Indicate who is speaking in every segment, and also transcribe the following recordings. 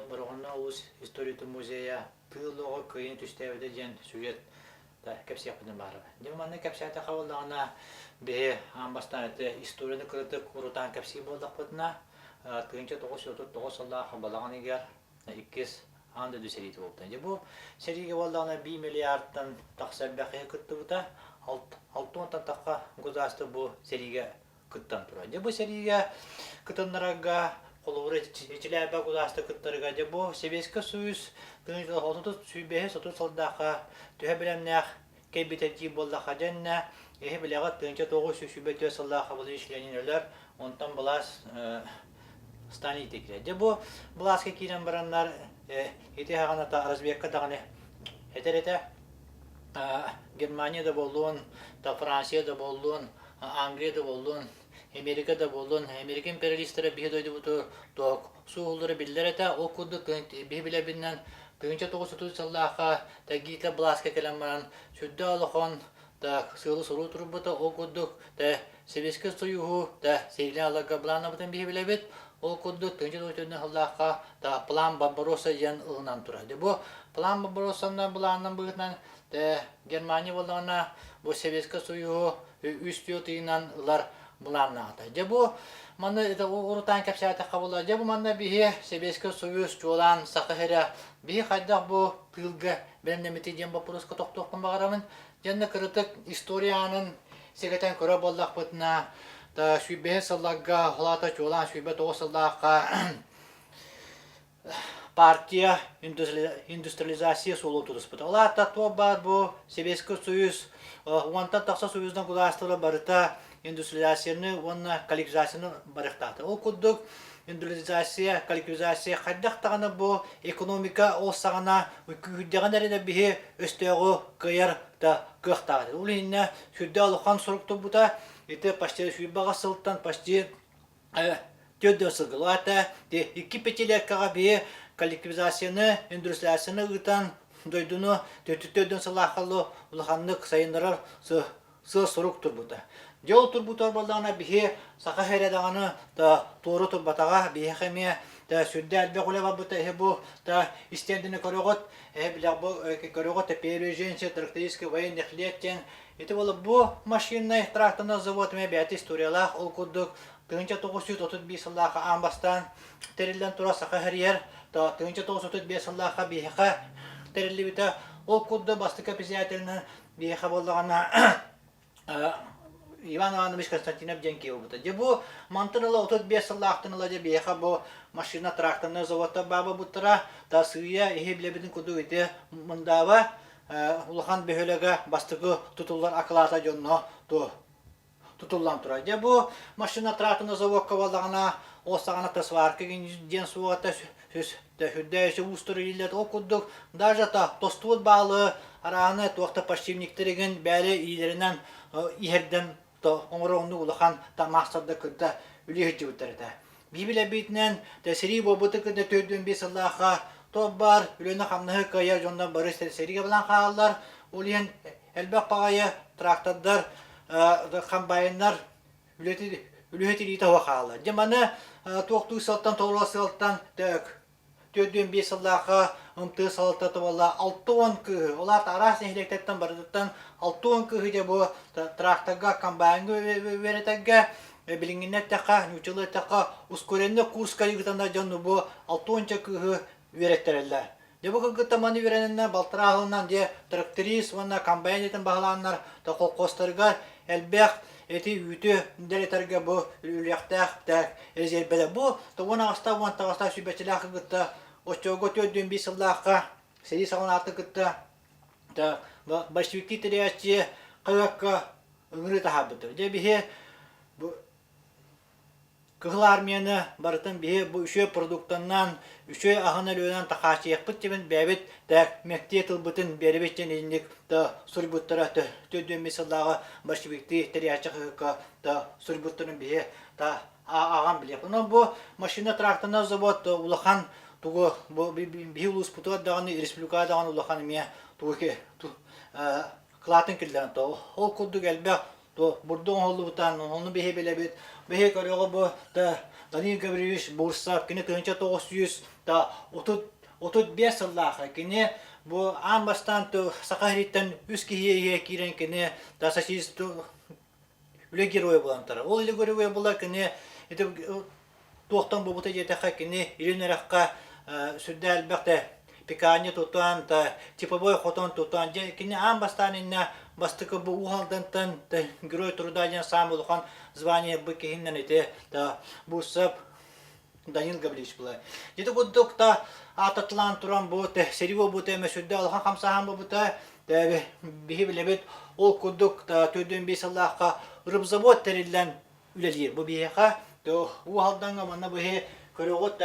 Speaker 1: Бороҕонно улуус историятын музейа тыыл оҕо кыайыыны түстээбитэ диэн сюжет да кэпсиэхпитин баҕарабын. Дьэ манна кэпсээтэххэ буоллаҕына биһи аан бастаан ити историяны кыратык урутаан кэпсиир буоллахпытына 1939 сыллаах балаҕан ыйыгар иккис аан дойду сэриитэ буолбута. Дьэ бу сэриигэ буоллаҕына биир миллиардтан тахса элбэх киһи кыттыбыта. Алта уонтан тахха государство бу сэриигэ кыттан турар. Дьэ бу сэриигэ кытыннарарга холобура Ичилээбэ государство кыттарыгар дьэ бу Сэбиэскэй Союз 1935 сылдаахха төһө бэлэмнээх кэлбитэ диир буоллахха дьэннэ эһи билэҕит 1924 сыллаах Владимир Ленин өлөр, онтон былаас Сталин киирэр. Дьэ бу былааска киирэн бараннар ити хаҕаната разведка даҕаны этэр этэ Германия да буоллун, да Франция да буоллун, Англия да буоллун, Америка да буоллун, Америка империалистара биһи дойдубуту туох сууһуллара биллэр этэ. Ол курдук биһи билэрбинэн 1930 сыллаахха Гитлер былааска кэлэн баран сүрдээх улахан да сыалы-соругу турбута. Ол курдук да Сэбиэскэй Союһу да сэриилээн ыларга былааннаммытын биһи билэбит. Ол курдук 1940 сыллаахха да план Барбаросса диэн ылынан турар. Дьэ бу план Барбароссанан былаанынан быһыытынан да Германия буоллаҕына бу Сэбиэскэй Союһу үс-түөрт ыйынан ылар былааннаата. Дьэ бу манна урутаан кэпсээтэххэ буолла. Дьэ бу манна биһи Сэбиэскэй Союз чуолаан Саха сирэ биһи хайдах бу тыылга бэлэмнэммитий диэн боппуруоска тохтуохпун баҕарабын. Дьэннэ кырытык история аанын сэгэтэн көрө буоллахпытына да сүүрбэһис сылларга, ол аата чуолаан 29 сыллаахха партия индустриализация суолун тутуспута. Ол аата туох баар бу Сэбиэскэй Союз уонтан тахса союздан государство барыта индустриализацияны уонна коллективизацияны барыахтаата. Ол курдук индустриализация, коллективизация хайдах даҕаны бу экономика ол саҕана күүһүрдэҕин эрэ биһи өстөөҕү кыайар да кыахтаах. Ол иһиннэ сүрдээх улахан сорук турбута. Ити почти 28 сылтан почти төрдүөн сылгылаата. Икки пятилеткаҕа биһи коллективизацияны, индустриализацияны ыытан дойдуну төрдүөн сылаахаллы улаханнык сайыннарар сыал-сорук турбута. Дьэ ол турбутугар буоллаҕына биһи саха сирэ даҕаны да туора турбатаҕа, биһиэхэ эмиэ да сүрдээх элбэх үлэ барбыта эһи бу да истиэндини көрөҕүт, эһи билэх бу көрөҕүт первая женщина трактористка военных лет диэн ити буола бу машинный тракторный завод эмиэ бэйэтэ историялаах ол курдук 1931 сыллаахха аан бастаан тэриллэн турар Саха сиригэр 1935 сыллаахха биһиэхэ тэриллибитэ. Ол курдук бастакы председателинэн биһиэхэ буоллаҕына Иван Иванович Константинов диэн киһи буолбута. Дьэ бу мантан ыла 35 сыллаахтан ыла дьэ биһиэхэ бу машина тракторнай заводтар баабабыттара та сыыйа иһи билэбитин курдук ити Мындааба улахан бөһүөлэгэ бастакы тутуллар акылаата дьонно тутуллан турар. Дьэ бу машина тракторный заводка буоллаҕына, ол саҕана сварка диэн суоҕа сүрдээх уустур ииллэр. Ол курдук даже тостубут баалы арааһына туох да подшипниктэригин бэйэлэ иилэринэн иһэрдэн оҥорор оннук улахан маастардар кытта үлэ сылдьыбыттар этэ. Биир билэрбитинэн сэрии буолбута кытта 45 сыллаахха туох баар үлэни-хамнаһы кыайар дьоннор бары сэриигэ булан хаалаллар. Ол иһин элбэх баҕайы трактордар, комбайннар үлэһит илиитэ суох хаалар. Дьэ маны туохтуу сылтан толору сылтан 45 сыллаахха МТ салалтата буолла 60 кыыһы, ол аата араас нэһилиэктэртэн барытыттан 60 кыыһы дьэ бу тракторга, комбайнга үөрэтэргэ билиҥҥинэн эттэххэ, нууччалыы эттэххэ, ускоренный курска ыытаннар дьон бу 60 кыыһы үөрэттэрэллэр. Дьэ бу кыргыттар маны үөрэнэннэр балтараа сылынан дьэ тракторист уонна комбайн этин баһылааннар да колхозтарыгар элбэх эти үүтү дэлэтэргэ бу үлүөхтээх резербэлэр. Бу 18 18 сүүрбэччэлээх кытта оччолорго 45 сыллаахха сэрии саҕаланаатын кытта большевики тэрийээччи хаһыакка ыҥырыы таһаарбыттар. Дьэ биһи бу Кыһыл Армияны барытын биһи бу үчүгэй продуктанан, үчүгэй аһын-өлүөнэн тахааччыйыахпыт диэн бэйэбит да мэктиэ тылбытын биэрэбит диэн инник да суруйбуттара 45 сыллааҕы большевиктыы тэрийээччи хаһыакка да суруйбуттарын биһи да ааҕан билиэх. Онон бу машина тракторный завод улахан тугу бу биһи улууспутугар даҕаны республикаҕа даҕаны улахан эмиэ тугу кылаатын киллэрэн то ол курдук элбэх То бурдук оҥоһуллубутан ону биһи билэбит. Биһи көрөҕө бу да Данил Гаврильевич Бурсов кини 1900 та 35 сыллаах кини бу аан бастаан Саха сириттэн үс киһи иһэ киирэн кини та социалист үлэ геройа буолан турар. Ол үлэ геройа буолар кини ити туохтан буолбута диэтэххэ кини илин үрэххэ сүрдээх элбэх да пекарня тутан та типовой хотон тутан дьэ кини аан бастаан иннэ бастакы бу Уу Алдантан герой труда диэн саамай улахан звание бу киһиннэн ити та Буссап Данил Гаврильевич была. Ити курдук та аататлаан туран бу сэрии буолбута эмэ сүрдээх улахан хамсааһын буолбута. Биһи билэбит ол курдук 45 сыллаахха рыбзавод тэриллэн үлэлиир. Бу биһиэхэ Уу Алдаҥҥа манна быһы көрөҕүт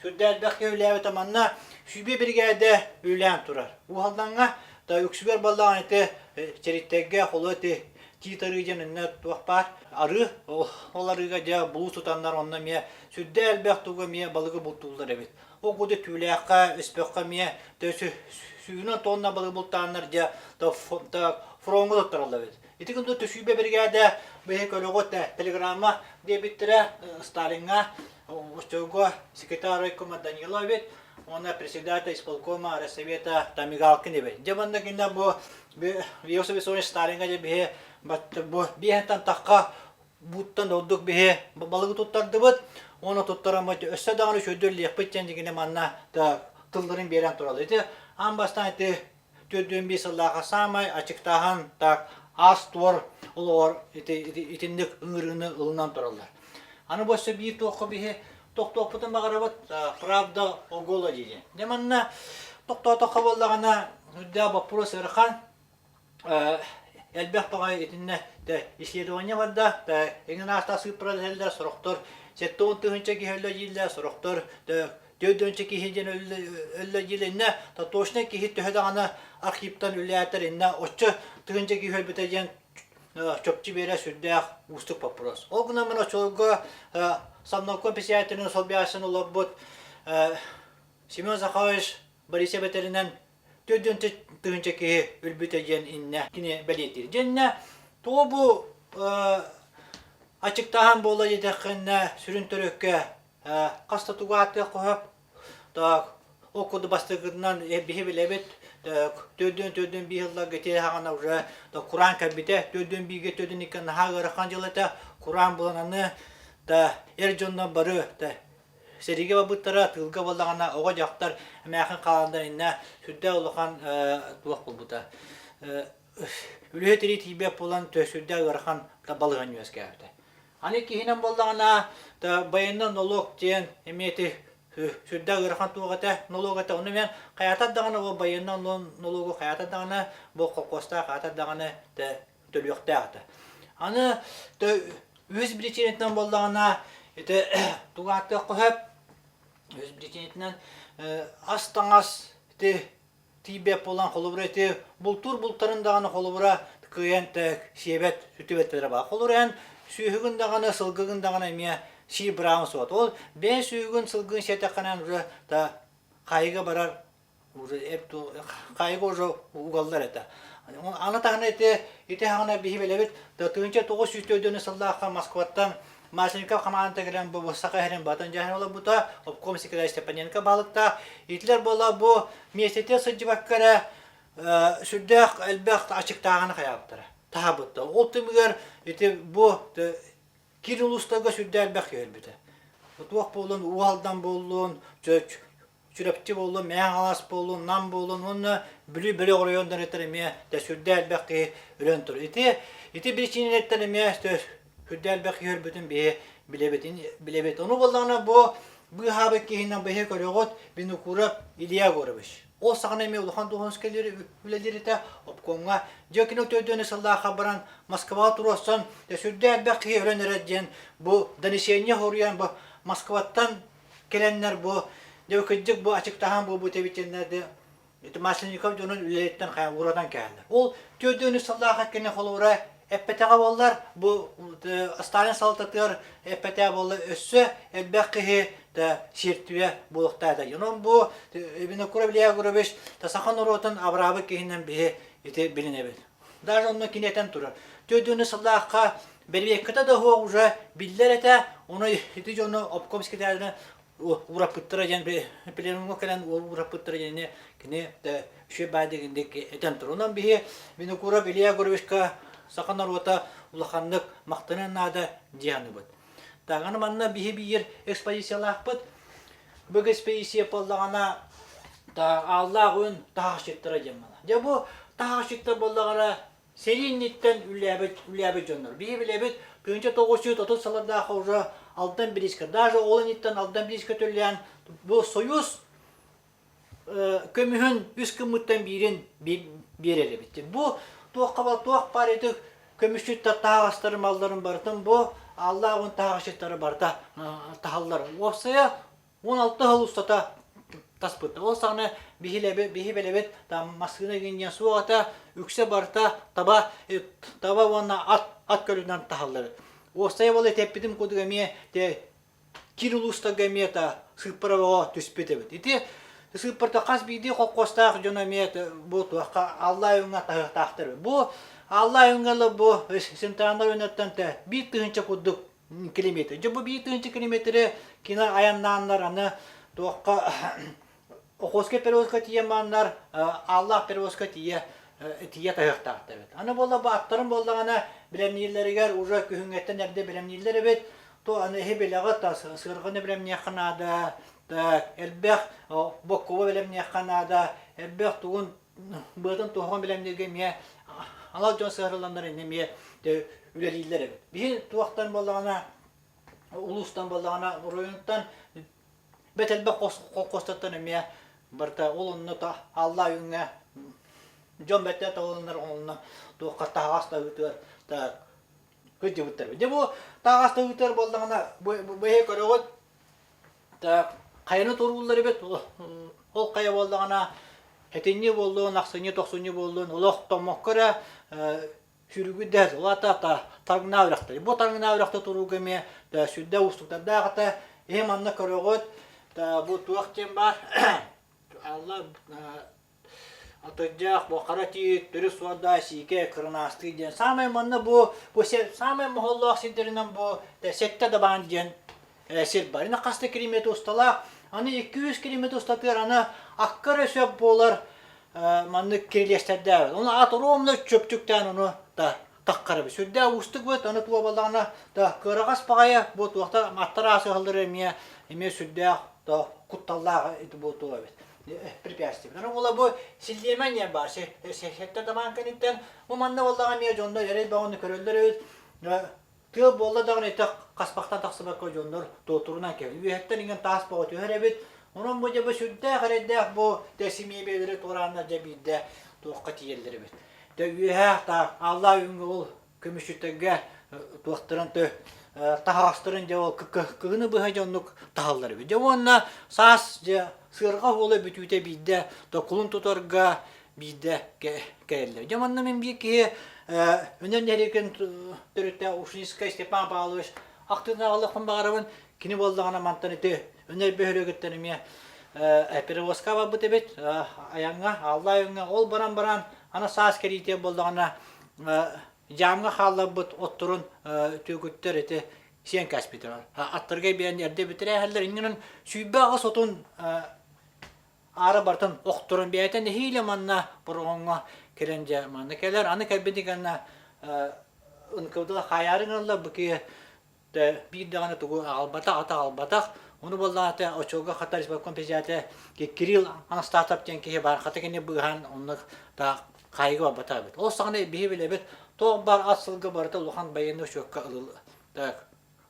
Speaker 1: сүрдээх элбэх киһи үлээбитэ манна сүүбэ биригээдэ үлээн турар. Уу Алдаҥҥа да үксүгэр баллаҕан ити чэриттэргэ холу ити тиит арыы диэн иннэ туох баар арыы ол арыыга дьэ булуу тутаннар онно эмиэ сүрдээх элбэх тугу эмиэ балыгы бултууллар эбит. Ол курдук түүлээххэ, өспөххө эмиэ сүүнэн тонна балыгы бултааннар дьэ фроҥҥа туттараллар эбит. Ити курдук төсүүбэ биригээдэ быһа көрөҕүт телеграмма диэбиттэрэ Сталиҥҥа оччолорго секретарь райкома Данилов эбит уонна председатель исполкома Россовета Тамигалкин эбит. Дьэ манна кинилэр бу Иосиф Виссарионович Сталиҥҥа дьэ биһи бу биэһинтэн тахха бууттан ордук биһи балыгы туттардыбыт уонна туттараммыт өссө даҕаны үчүгэйдик диэн дьигинэ манна тылларын биэрэн тураллар. Ити аан бастаан ити 45 сыллааҕы саамай аччыктааһын так аас-туор олоҕор ити, итинник ыҥырыыны ылынан тураллар. Аны бу өссө биир туохха биһи тохтуохпутун баҕарабыт правда о голоде диэн. Дьэ манна тохтоотоххо буоллаҕына үрдээх боппуруос ыарахан элбэх баҕайы итиннэ исследование барда эҥин аастаах сыыппаралар иһэллэр сорохтор 70 тыһыынча киһи өллө дииллэр сорохтор 4 киһи диэн өллө диилиннэ то точно киһи төһө даҕаны архивтан үлээтэр иннэ оччо тыһыынча киһи өлбүтэ диэн чопчу биэрэ сүрдээх уустук вопрос. Ол гынан баран оччолорго Совнарком председателин солбуйааччыны олорбут Семен Захарович Борисов этэринэн 4 тыһыынча киһи өлбүтэ диэн иннэ кини бэлиэтиир. Дьэннэ тоҕо бу аччыктааһын буола диэтэххинэ сүрүн төрүккэ хас да тугу ааттыах хоһоп так ол курдук бастакытынан биһи билэбит төрдүөн төрдүөн биир сылларга ити хаҕана уже кураан кэлбитэ төрдүөн бииргэ төрдүөн икки наһаа ыарахан дьыл этэ кураан булан аны да эр дьоннор бары да сэриигэ барбыттара тыылга буоллаҕына оҕо дьахтар эмээхин хааландар иннэ сүрдээх улахан туох буолбута үлэһит илии тиийбэт буолан сүрдээх ыарахан балыһан үөскээбитэ Аны киһинэн буоллаҕына, байынна нолуок диэн эмиэ ити сүрдээх ыарахан туох этэ, нолуок этэ. Ону мен хайаатар даҕаны бу байынна нолуогу хайаатар даҕаны бу холкуостаах хайаатар даҕаны төлүөхтээх этэ. Аны үһүс биричиинэтинэн буоллаҕына ити тугу ааттыахха сөп үһүс биричиинэтинэн ас-таҥас ити тиийбэт буолан холобура ити бултуур бултарын даҕаны холобура кыайан сиэбэт сүтүбэттэрэ баар. Холобура эн сүөһүгүн даҕаны сылгыгын даҕаны эмиэ сиир быраабын суох. Ол бэйэ сүөһүгүн сылгыгын сиэтэххинэ уже та хайыга барар уже хайыга уже угаллар этэ. Аны таһына ити ити хаҕына биһи билэбит 1904 сыллаахха Москваттан Масленников хамаанда кэлэн бу Саха иһэрин батын дьаһан олорбута, обком секретарь Степаненко баһылыктаах. Итилэр буола бу миэстэтигэр сылдьыбакка эрэ сүрдээх элбэх ачыктааҕыны хайаабыттара, таһаабыттар. Ол түмүгэр ити бу киин улуустарга сүрдээх элбэх киһи өлбүтэ. Туох буоллун, Уу Алдан буоллун, Чурапчы буоллун, Мэҥэ Хаҥалас буоллун, Нам буоллун уонна Бүлүү бөлөх оройуоннарыттан эмиэ да сүрдээх элбэх киһи өлөн турар. Ити ити биричиинэлэртэн эмиэ сүрдээх элбэх киһи өлбүтүн биһи билэбит. билэбит. Ону буоллаҕына бу быыһаабыт киһинэн биһи көрөҕүт Винокуров Илья Егорович. Ол саҕана эмиэ улахан дуоһунаска үлэлиир этэ обкомҥа. Дьэ кини төрдүөнү сыллаахха баран Москваҕа туруорсан сүрдээх элбэх киһи өлөн эрэр диэн бу донесение хоруйан бу Москваттан кэлэннэр бу дьэ кырдьык бу ачыктаһан буолбут эбит диэннэр де ити Масленников дьонун үлэһиттэн хайа уратан кээллэр. Ол 4 сыллаах кини холобура эппэтэҕэ буоллар бу Сталин салалтатыгар эппэтэҕэ буолла өссө элбэх киһи да сиэртибэ буолуохтаах этэ. Онон бу Винокуров Илья Егорович саха норуотун абыраабыт киһинэн биһи ити билинэбит. Даже онно кини этэн турар. 4 сыллаахха бэрэбиэркэтэ да суох уже биллэр этэ. Ону ити дьону обком секретарына уураппыттара диэн пленумҥа кэлэн уураппыттара диэни кини үчүгэй баай дигинник этэн турар. Онон биһи Винокуров Илья Егоровичка саха норуота улаханнык махтаныан наада дии саныыбыт. Даҕаны манна биһи биир экспозициялаахпыт. Бу экспедиция буоллаҕына ааллаах үн таһаҕасчыттара диэн буолар. Дьэ бу таһаҕасчыттар буоллаҕына сэрии инниттэн үлээбит үлээбит дьоннор. Биһи билэбит 1930 сыллардаах уже Алдан бириискэ, даже ол инниттэн Алдан бириискэ төлөөн бу Союз көмүһүн үс гыммыттан биирин биэрэр эбит. Бу туохха туох баар ити көмүсчүттэр таһаҕастарын малларын барытын бу Аллаах уон таһаҕасчыттары барыта таһаллар. Уопсайа 16 сыл устата таспыт. Ол саҕана биһи билэбит там массыына гинньэн суох этэ, үксэ барыта таба таба уонна ат ат көлүнэн таһаллар. Уопсайа ол этэппитим курдук эмиэ кир улуустарга эмиэ та сыыппара бөҕө түспүт эбит. Ити сыыппарта хас биирдии холкуостаах дьоно эмиэ бу туохха Аллай үҥҥэ таһыахтаахтар. Бу Аллай үҥҥэ бу Центральнай районнартан 1000 курдук километр. Дьэ бу 1000 километры кино айаннааннар аны туохха Охотскай перевозка тиийэн бааннар Аллаах перевозка тиийэ тиийэ таһыахтаахтар эбит. Аны буолла бу аттарын буоллаҕына бэлэмнииллэригэр уже күһүҥҥэттэн эрдэ бэлэмнииллэр эбит. То аны эһи билэҕит сыарҕаны бэлэмниэххэ наада, элбэх боккуба бэлэмниэххэ наада, элбэх тугун быатын туһаҕын бэлэмнииргэ эмиэ анал дьон сыһарылланнар эмиэ үлэлииллэр эбит. Биһи туохтан буоллаҕына улуустан буоллаҕына оройуонтан бэт элбэх холкуостартан эмиэ барыта ол онно аллаа үҥҥэ дьон бэттэ табылыннар онно туохха таһаҕас таһыытыгар кырдьыбыттар. Дьэ бу таһаҕас таһыытыгар буоллаҕына бу эһи көрөҕүт хайаны турууллар эбит ол хайа буоллаҕына этинньи буоллун ахсынньы тохсунньу буоллун олох томмокко эрэ сүрүгү улаата таҥнаа үрэхтэр. Бу таҥнаа үрэхтэ турууга эмиэ сүрдэ уустуктардаах этэ. Иһи манна көрөҕүт бу туох диэн баар Алла атырдьах, бу хара тиит, төрүт суордаах сиикэ, кырынаастыы диэн. Саамай манна бу, бу саамай моһоллоох сирдэринэн бу сэттэ дабаан диэн сир бар. Ини хас да километр усталаах, аны 200 километр устатыгар аны акка эрэ сөп буолар маннык кирилиэстэрдээбит. Ону ат ровно чөпчүктээн ону да таххарабыт. Сүрдээх уустук быт, аны туга буоллаҕына да кыараҕас баҕайы бу туохта аттар аасыһаллара эмиэ эмиэ сүрдээх да кутталлаах ити бу туга эбит. Препятствие. Аны була бу силлиэмэн диэн баар. Сэттэ дамаан кэнниттэн бу манна буоллаҕа эмиэ дьоннор эрэй бөҕөнү көрөллөр эбит. Тыал буолла даҕаны итэх хаспахтан тахсыбакка дьоннор туотурунан кэлин. Үөһэттэн иҥэн таас бөҕө түһэр эбит. Онон бу дьэ бу сүрдээх эрэйдээх бу тэсимиэбиэлэри туорааннар дьэ биирдэ туохха тиийэллэр эбит. Дьэ үөһээ та Аллаа үҥҥэ ол көмүсчүттэргэ туохтарын тө таһаҕастарын дьэ ол кыһыны быһа дьэ оннук таһаллар эбит. Дьэ уонна саас дьэ сыарҕа уола бүтүүтэ биирдэ токулун тутарга биирдэ кэлэллэр. Дьэ манна мин биир киһи Өнөр нэһилиэгин төрүттээх Ушницкай Степан Павлович ахтыытын баҕарабын. Кини буоллаҕына мантан ити Өнөр бөһүөлэгиттэн эмиэ перевозка барбыт эбит айаҥҥа, Алла айаҥҥа. Ол баран баран аны саас кэриитэ буоллаҕына дьаамҥа хаалларбыт отторун түөкүттэр ити сиэн кээспитэ. Аттарга биэрэн эрдэ бүтэрээһэллэр. Иннинэн 28 отун аара бартан охторон бэйэтэ нэһиилэ манна Бороҕоҥҥо кэлэн дьэ манна кэлэр. Аны кэлбитин кэннэ НКВД хаайаары гыналлар бу киһи биир даҕаны тугу аҕалбатах, ата аҕалбатах. Ону буоллаҕына очуолга хата исполком председателэ Кирилл Анастасов диэн киһи баар хата кини быыһаан оннук хаайыыга барбатах эбит. Ол саҕана биһи билэбит туох баар ат сылгы барыта улахан байыаннай учуокка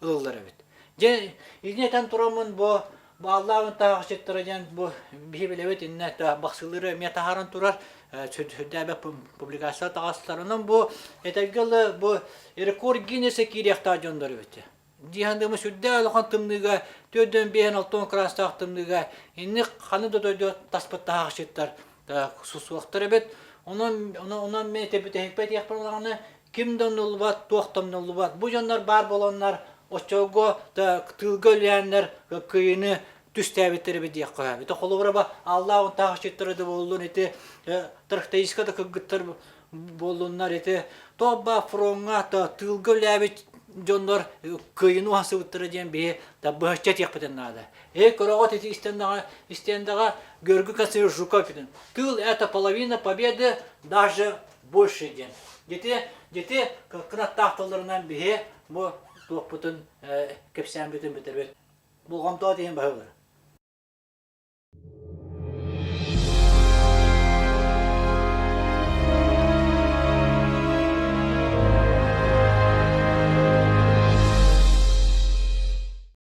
Speaker 1: ылыллар эбит. Дьэ, итини этэн тураммын бу бааллаабын таһаҕасчыттара диэн бу биһи билэбит иннэ бахсылыыры эмиэ таһааран турар сүрдээбэт публикация таҕастарынан бу этэргэ дылы бу рекорд Гиннессе киириэхтээх дьоннор эбит. Дии саныыбын сүрдээх улахан тымныыга төрдөн биэһэн алтан кыраастаах тымныыга инник ханы да дойду таспыт таһаҕасчыттар суохтар эбит. Онон онон мен бүтэһикпэ этиэхпин даҕаны ким да умнуллубат, туох да умнуллубат. Бу дьоннор баар буоланнар оччолорго тыылга үлээннэр кыайыыны түстээбиттэр эбит диэххэ сөп. Ити холобура ба Аллаах таахчыттара да буоллун ити трактористка да кыргыттар буоллуннар ити туох ба фроҥҥа тыылга үлээбит дьоннор кыайыны уһансыбыттара диэн биһи быһаччы этиэхпитин наада. Эй, көрөҕүт ити истэндэҕэ, истэндэҕэ Георгий Константинович Жуков этин. Тыл это половина победы, даже больше диэн. Дити, дити кынаттаах тылларынан биһи бу туохпутун кэпсээнбитин бүтэрбит. Болҕомтоҕо тиһин баһылар.